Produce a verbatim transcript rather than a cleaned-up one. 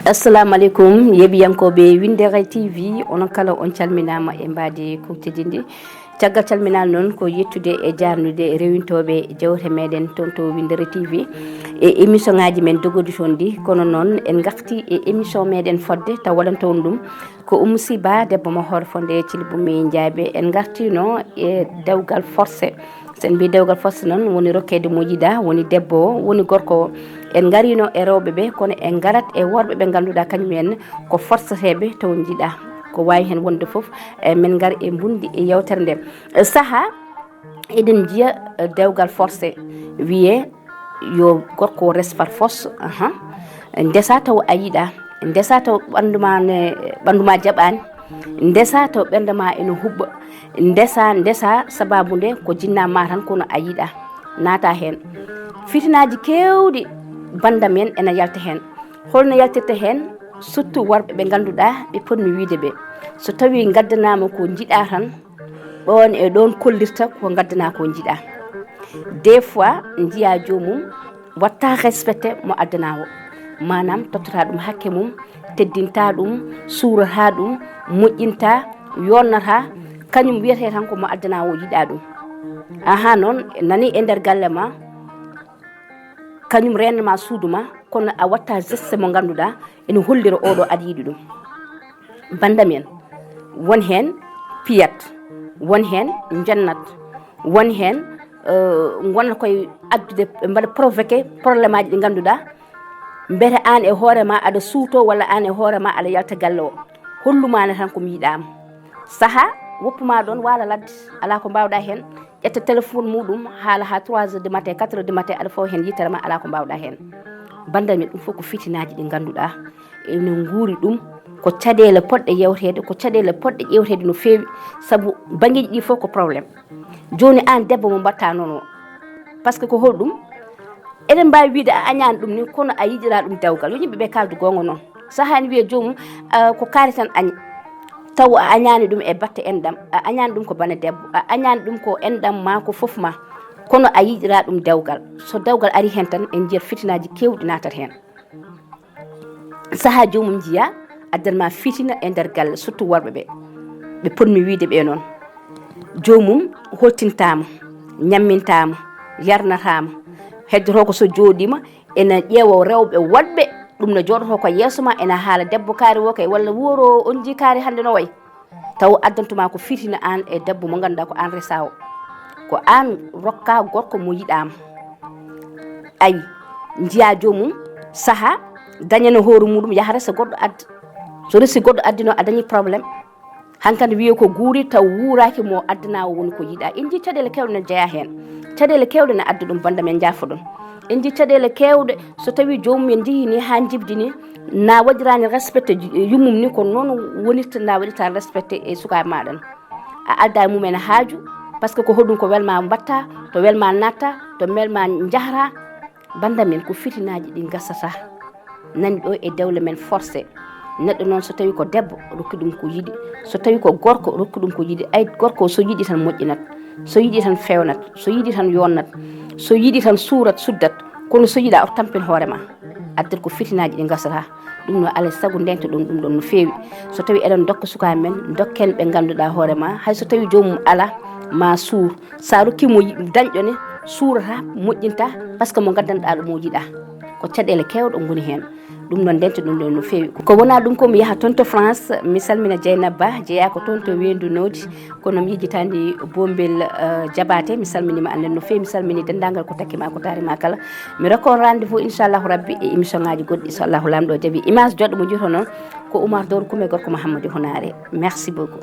Assalamu aleykum, yeeɓiyankooɓe Winndere T V, onon kala on calminaama e mbaadi kuucceji ndi. Caggal calminaali noon, ko yettude e jaarnude rewintooɓe jewte meɗen toon to Winndere T V e émission ŋaaji men dogoɗi toon ɗi. Kono noon, en ngarti e émission meɗen fodde taw waɗanto on ɗum ko Oumou Sy Ba, debbo mo Hoore Fonnde Thily Boumy Ndiaye. En ngartino e dewgal forcé. So en mbii dewgal forcé noon, woni rokkeede mo yiɗaa, woni debbo o, woni gorko o. En ngarino e rewɓe ɓe, kono en ngarat e worɓe ɓe ngannduɗaa kañum en ko forceteeɓe taw njiɗaa. Ko waawi heen wonde fof, e men ngar e mbundi e yewtere nde. E sahaa, eɗen njiya, e, dewgal forcé wiyee yo gorko o res par force, aha. Ndesa taw a yiɗaa, ndesa taw ɓanndu ma ne, ɓanndu ma jaɓaani, ndesa taw ɓernde ma ene huɓɓa, ndesa, ndesa, sababu nde ko jinnaa ma tan kono a yiɗaa naata heen. Fitinaaji keewɗi bannda men ene yalta heen. Holno yaltirta heen? Surtout worɓe ɓe ngannduɗaa ɓe potmi wiyde ɓe. So tawii ngaddanaama ko njiɗaa tan, ɗoon e ɗoon kollirta ko ngaddanaa ko njiɗaa. Des fois, njiyaa joomum watta respecté mo addanaa o. Maanaam, tottata ɗum hakke mum, teddinta ɗum, suurata ɗum, moƴƴinta, yonnata, kañum wiyetee tan ko mo addanaa o yiɗaa ɗum. Aha, noon, nani e nder galle ma, kañum reenna ma suudu ma, kono a watta geste mo ngannduɗaa ene hollira oɗo aɗa yiɗi ɗum. Bannda men, won heen piyat, won heen njannat, won heen, eh, ngonata koye addude, mbaɗa provoqué problème aji ɗi ngannduɗaa, mbiyata aan e hoore ma aɗa suuto walla aan e hoore ma aɗa yalta galle o. Hollu ma ne tan ko mi yiɗaama. Sahaa woppu ma ɗoon waala ladde, alaa ko mbaawɗaa heen. Ƴetta téléphone muɗum, haala haa trois heures du matin, quatre heures du matin, aɗa fawa heen yitere ma, alaa ko mbaawɗaa heen. Bannda men, ɗum fof ko fitinaaji ɗi ngannduɗaa ene nguuri ɗum, ko caɗeele potɗe yewteede, ko caɗeele potɗe ƴeewteede no feewi, sabu banngeeji ɗi fof ko problème. Jooni aan debbo mo mbaɗta noon o, par ce que ko holɗum? Eɗen mbaawi wiyde a añaani ɗum ni, kono a yiɗiraa ɗum dewgal. Yo yimɓe ɓe kaaldu goonga noon. Sahaa ene wiya joomum, ah, ko kaari tan añi. Taw a añaani ɗum e batte enɗam, a añaani ɗum ko bana debbo, a añaani ɗum ko enɗam ma, ko fof ma. Kono a yiɗiraa ɗum dewgal. So dewgal ari heen tan, en njiyat fitinaaji keewɗi naatat heen. Sahaa joomum njiya addan ma fitina e nder galle, surtout worɓe ɓe. Ɓe potmi wiyde ɓe noon. Joomum hottintaama, ñammintaama, yarnataama. Heddoto ko so jooɗiima, ena ƴeewa rewɓe woɗɓe, ɗum no jooɗoto ko yeeso ma, ena haala debbo kaari o kay, walla wuuro on njii kaari hannde no wayi. Taw addantuma ko fitina aan e debbo mo ngannduɗaa ko aan resaa o. Ko aan rokkaa gorko mo yiɗaama. Ayi, njiyaa joomum, sahaa, dañana hoore muɗum, yaha resa goɗɗo adda. So resi goɗɗo addi noon, a dañi problème. Hankadi wiye ko guuri taw wuuraaki mo addanaa o woni ko yiɗaa. En njii caɗeele keewɗe ne jeyaa heen. Caɗeele keewɗe ne adda ɗum, bannda men, njaafoɗon. En njii caɗeele keewɗe, so tawii joomum en njehii ni haa njibdi ni, na waɗiraani respecté yummum ni, ko noon wonirta, na waɗirta respecté e sukaaɓe maaɗa. A aldaa e mum en haaju, par ce que ko hoɗum ko welma mbatta, to welma natta, to welma njahra. Bannda men, ko fitinaaji ɗi ngasata. Nani ɗo e dewle men forcé. Neɗɗo noon, so tawii ko debbo, rokki ɗum ko yiɗi. So tawii ko gorko, rokki ɗum ko yiɗi. Ay, gorko, so yiɗi tan moƴƴinat. So yiɗi tan fewnat. So yiɗi tan yonnat. So yiɗi tan suurat, suddat. Kono so yiɗaa, o tampin hoore ma. Addat ko fitinaaji ɗi ngasata. Ɗum no alaa e sago ndento ɗum, ɗum ɗon no feewi. So tawii eɗen dokka sukaaɓe men, dokken ɓe ngannduɗaa hoore ma. Hay so tawii joomum alaa, ma suur. Sa rokki mo yi-, dañƴo ne, suurata, moƴƴinta, par ce que mo ngaddanɗaa ɗum o yiɗaa. Ko caɗeele keewɗe ngoni heen. Ɗum noon, ndento ɗum ɗo no feewi. Ko wonaa ɗum ko mi yaha toon to France, mi salmina Dieynaba Ba, jeyaa ko toon to Weendu Noodi, kono mi yejjitaani Bombel, eh, Jabaate, mi salminiima aan ne no feewi, mi salmini denndaangal ko takki ma, ko taari ma kala. Mi rokka on rendez-vous, inchallahu rabbi, e émission ŋaaji goɗɗi, so Allahu Laamɗo jaɓi. Image joɗɗo mo njiyoton noon, ko Oumar Doro Koumé gorko Mouhamadou Hounaré. Merci beaucoup.